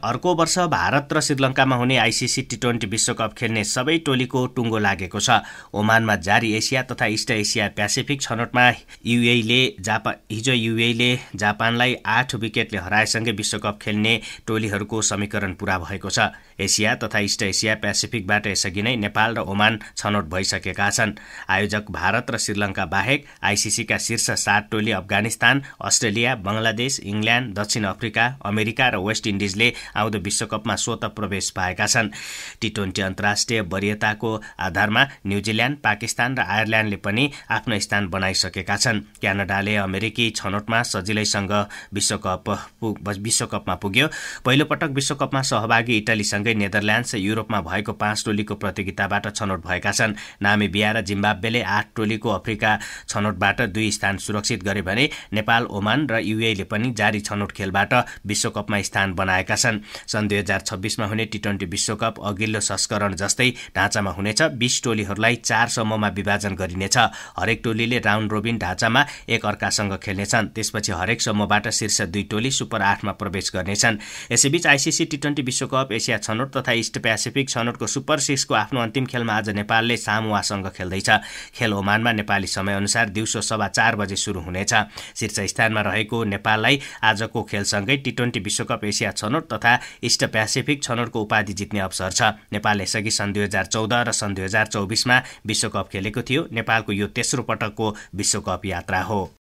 अर्को वर्ष भारत र श्रीलङ्कामा हुने आइसिसी टी20 विश्वकप खेल्ने सबै टोलीको टुङ्गो लागेको छ। ओमानमा जारी एसिया तथा इस्ट एसिया प्यासिफिक छनौटमा हिजो युएईले जापानलाई 8 विकेटले हराएसँगै विश्वकप खेल्ने टोलीहरूको समीकरण पूरा भएको छ। एसिया तथा इस्ट एसिया प्यासिफिकबाट यसअघि नै नेपाल र ओमान छनौट भइसकेका छन्। आयोजक भारत र श्रीलङ्का बाहेक आइसिसीका शीर्ष 7 टोली अफगानिस्तान, अस्ट्रेलिया, बंगलादेश, इङ्ल्यान्ड, दक्षिण अफ्रिका, अमेरिका र वेस्ट इन्डिजले आउँदो विश्वकपमा स्वतः प्रवेश पाएका छन्। टी20 अन्तर्राष्ट्रिय वरियताको आधारमा न्युजिल्यान्ड, पाकिस्तान र आयरल्यान्डले पनि आफ्नो स्थान बनाइसकेका छन्। क्यानाडाले अमेरिकी छनौटमा सजिलैसँग विश्वकपमा पुग्यो। पहिलो पटक विश्वकपमा सहभागी इटालीसँगै नेदरल्यान्ड्स युरोपमा भएको 5 टोलीको प्रतियोगिताबाट छनौट भएका छन्। नामिबिया र जिम्बाब्वेले 8 टोलीको अफ्रिका छनौटबाट 2 स्थान सुरक्षित गरे भने नेपाल, ओमान र युएईले पनि जारी छनौट खेलबाट विश्वकपमा स्थान बनाएका छन्। सन् 2026मा हुने टी20 विश्वकप अघिल्लो संस्करण जस्तै ढाँचामा हुनेछ। 20 टोलीहरूलाई 4 समूहमा विभाजन गरिनेछ। हरेक टोलीले राउन्ड रोबिन ढाँचामा एक अर्कासँग खेल्नेछन्। त्यसपछि हरेक समूहबाट शीर्ष 2 टोली सुपर 8मा प्रवेश गर्नेछन्। यसैबीच आइसिसी टी20 विश्वकप एसिया छनौट तथा इस्ट प्यासिफिक छनौटको सुपर 6 को आफ्नो अन्तिम खेलमा आज नेपालले सामोआसँग खेल्दैछ। खेल ओमानमा नेपाली समयअनुसार दिउँसो 4:15 बजे सुरु हुनेछ। शीर्ष स्थानमा रहेको नेपाललाई आजको खेलसँगै टी20 विश्वकप एसिया छनौट तथा इस्ट प्यासिफिक छनौटको उपाधि जित्ने अवसर छ। नेपाल यसअघि सन् 2014 र सन् 2024मा विश्वकप खेलेको थियो। नेपालको यो तेस्रो पटकको विश्वकप यात्रा हो।